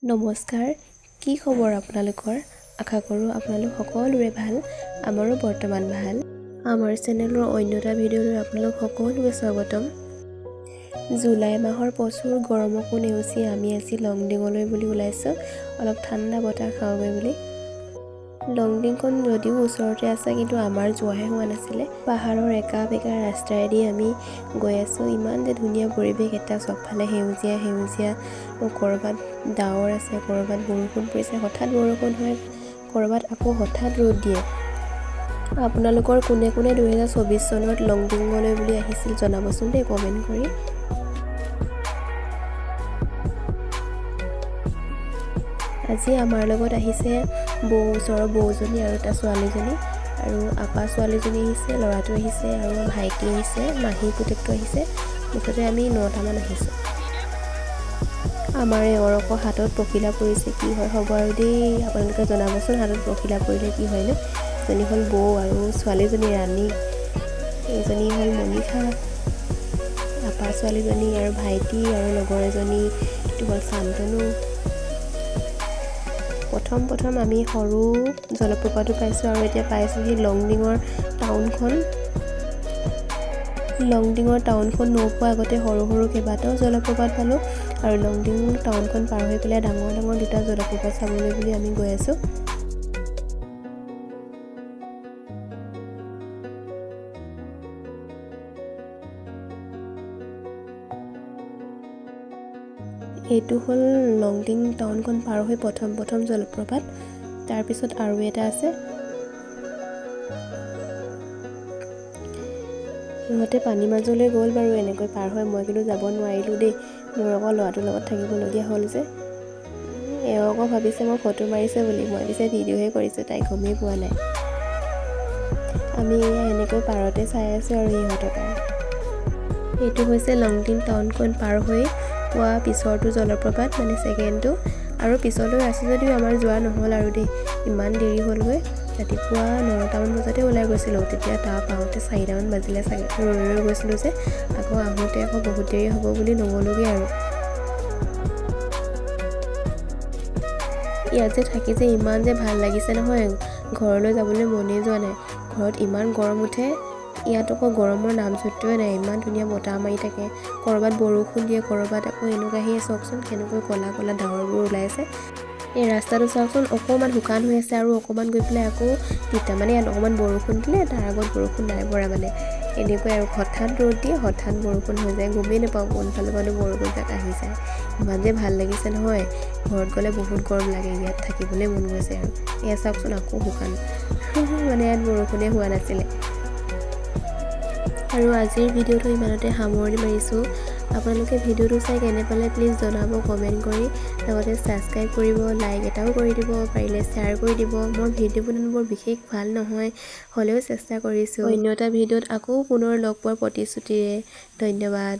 নমস্কাৰ, কি খবৰ আপোনালোকৰ? আশা কৰোঁ আপোনালোক সকলোৰে ভাল। আমাৰো বৰ্তমান ভাল। আমাৰ চেনেলৰ অন্য এটা ভিডিঅ'লৈ আপোনালোক সকলোকে স্বাগতম। জুলাই মাহৰ প্ৰচুৰ গৰমকো নেওচি আমি আজি লংডিঙলৈ বুলি ওলাইছোঁ, অলপ ঠাণ্ডা বতাহ খাওঁগৈ বুলি। লংডিংখন যদিও ওচৰতে আছে, কিন্তু আমাৰ যোৱাহে হোৱা নাছিলে। পাহাৰৰ একা বেকা ৰাস্তাৰেদি আমি গৈ আছোঁ। ইমান যে ধুনীয়া পৰিৱেশ এটা, চবফালে সেউজীয়া সেউজীয়া। ক'ৰবাত ডাৱৰ আছে, ক'ৰবাত বৰষুণ পৰিছে, হঠাৎ বৰষুণ হয়, ক'ৰবাত আকৌ হঠাৎ ৰ'দ দিয়ে। আপোনালোকৰ কোনে কোনে 2024 চনত লংডিঙলৈ বুলি আহিছিল, জনাবচোন দেই কমেণ্ট কৰি। আজি আমাৰ লগত আহিছে বৌ, ওচৰৰ বৌজনী আৰু তাৰ ছোৱালীজনী, আৰু আপা ছোৱালীজনী আহিছে, ল'ৰাটো আহিছে, আৰু ভাইটি আহিছে, মাহী পুতেকটো আহিছে। মুঠতে আমি 9টামান আহিছোঁ। আমাৰ এওঁৰ আকৌ হাতত পখিলা পৰিছে, কি হয় হ'ব আৰু দেই, আপোনালোকে জনাবচোন হাতত পখিলা পৰিলে কি হয়নো। এজনী হ'ল বৌ আৰু ছোৱালীজনী ৰাণী, এইজনী হ'ল মনীষা, আপা ছোৱালীজনী আৰু ভাইটি আৰু লগৰ এজনী, এইটো হ'ল শান্তনু। প্ৰথম প্ৰথম আমি সৰু জলপ্ৰপাতো পাইছোঁ আৰু এতিয়া পাইছোঁহি লংডিঙৰ টাউনখন। লংডিঙৰ টাউনখন নৌপোৱাৰ আগতে সৰু সৰু কেইবাটাও জলপ্ৰপাত পালোঁ আৰু লংডিং টাউনখন পাৰ হৈ পেলাই ডাঙৰ ডাঙৰ দুটা জলপ্ৰপাত চাবলৈ বুলি আমি গৈ আছোঁ। এইটো হ'ল লংডিং টাউনখন পাৰ হৈ প্ৰথম প্ৰথম জলপ্ৰপাত, তাৰপিছত আৰু এটা আছে। সিহঁতে পানী মাজলৈ গ'ল বাৰু এনেকৈ পাৰ হৈ, মই কিন্তু যাব নোৱাৰিলোঁ দেই, মোৰ আকৌ ল'ৰাটোৰ লগত থাকিবলগীয়া হ'ল যে। এওঁ আকৌ ভাবিছে মই ফটো মাৰিছে বুলি, মই পিছে ভিডিঅ'হে কৰিছোঁ, তাই গমেই পোৱা নাই। আমি এয়া এনেকৈ পাৰতে চাই আছোঁ আৰু ইহঁতক। আৰু এইটো হৈছে লংডিং টাউনখন পাৰ হৈ পোৱা পিছৰটো জলপ্ৰপাত, মানে ছেকেণ্ডটো। আৰু পিছলৈ আছে যদিও আমাৰ যোৱা নহ'ল আৰু দেই, ইমান দেৰি হ'লগৈ। ৰাতিপুৱা 9টামান বজাতে ওলাই গৈছিলোঁ, তেতিয়া তাৰ পাওঁতে 4টামান বাজিলে চাগে। ৰৈ ৰৈ গৈছিলোঁ যে, আকৌ আহোঁতে আকৌ বহুত দেৰি হ'ব বুলি নগ'লোগৈ আৰু। ইয়াত যে থাকি যে ইমান যে ভাল লাগিছে নহয়, ঘৰলৈ যাবলৈ মনেই যোৱা নাই। ঘৰত ইমান গৰম উঠে, ইয়াত আকৌ গৰমৰ নাম চৰিত্ৰই নাই। ইমান ধুনীয়া বতাহ মাৰি থাকে, ক'ৰবাত বৰষুণ দিয়ে, ক'ৰবাত আকৌ এনেকুৱা। সেই চাওকচোন কেনেকৈ ক'লা ক'লা ডাৱৰবোৰ ওলাই আছে। এই ৰাস্তাটো চাওকচোন অকণমান শুকান হৈ আছে আৰু অকণমান গৈ পেলাই আকৌ তিতা, মানে ইয়াত অকণমান বৰষুণ দিলে তাৰ আগত বৰষুণ নাই পৰা, মানে এনেকুৱাই আৰু। হঠাৎ ৰ'দ দিয়ে, হঠাৎ বৰষুণ হৈ যায়, গমেই নাপাওঁ কোনফালৰ পৰানো বৰষুণজাক আহি যায়। ইমান যে ভাল লাগিছে নহয়, ঘৰত গ'লে বহুত গৰম লাগে, ইয়াত থাকিবলৈ মন গৈছে আৰু। এয়া চাওকচোন আকৌ শুকান, মানে ইয়াত বৰষুণেই হোৱা নাছিলে। আৰু আজিৰ ভিডিঅ'টো ইমানতে সামৰণি মাৰিছোঁ। আপোনালোকে ভিডিঅ'টো চাই কেনে পালে প্লিজ জনাব কমেণ্ট কৰি, লগতে ছাবস্ক্ৰাইব কৰিব, লাইক এটাও কৰি দিব, পাৰিলে শ্বেয়াৰ কৰি দিব। মোৰ ভিডিঅ' বনোৱাত বৰ বিশেষ ভাল নহয়, হ'লেও চেষ্টা কৰিছোঁ। অন্য এটা ভিডিঅ'ত আকৌ পুনৰ লগ পোৱাৰ প্ৰতিশ্ৰুতিৰে ধন্যবাদ।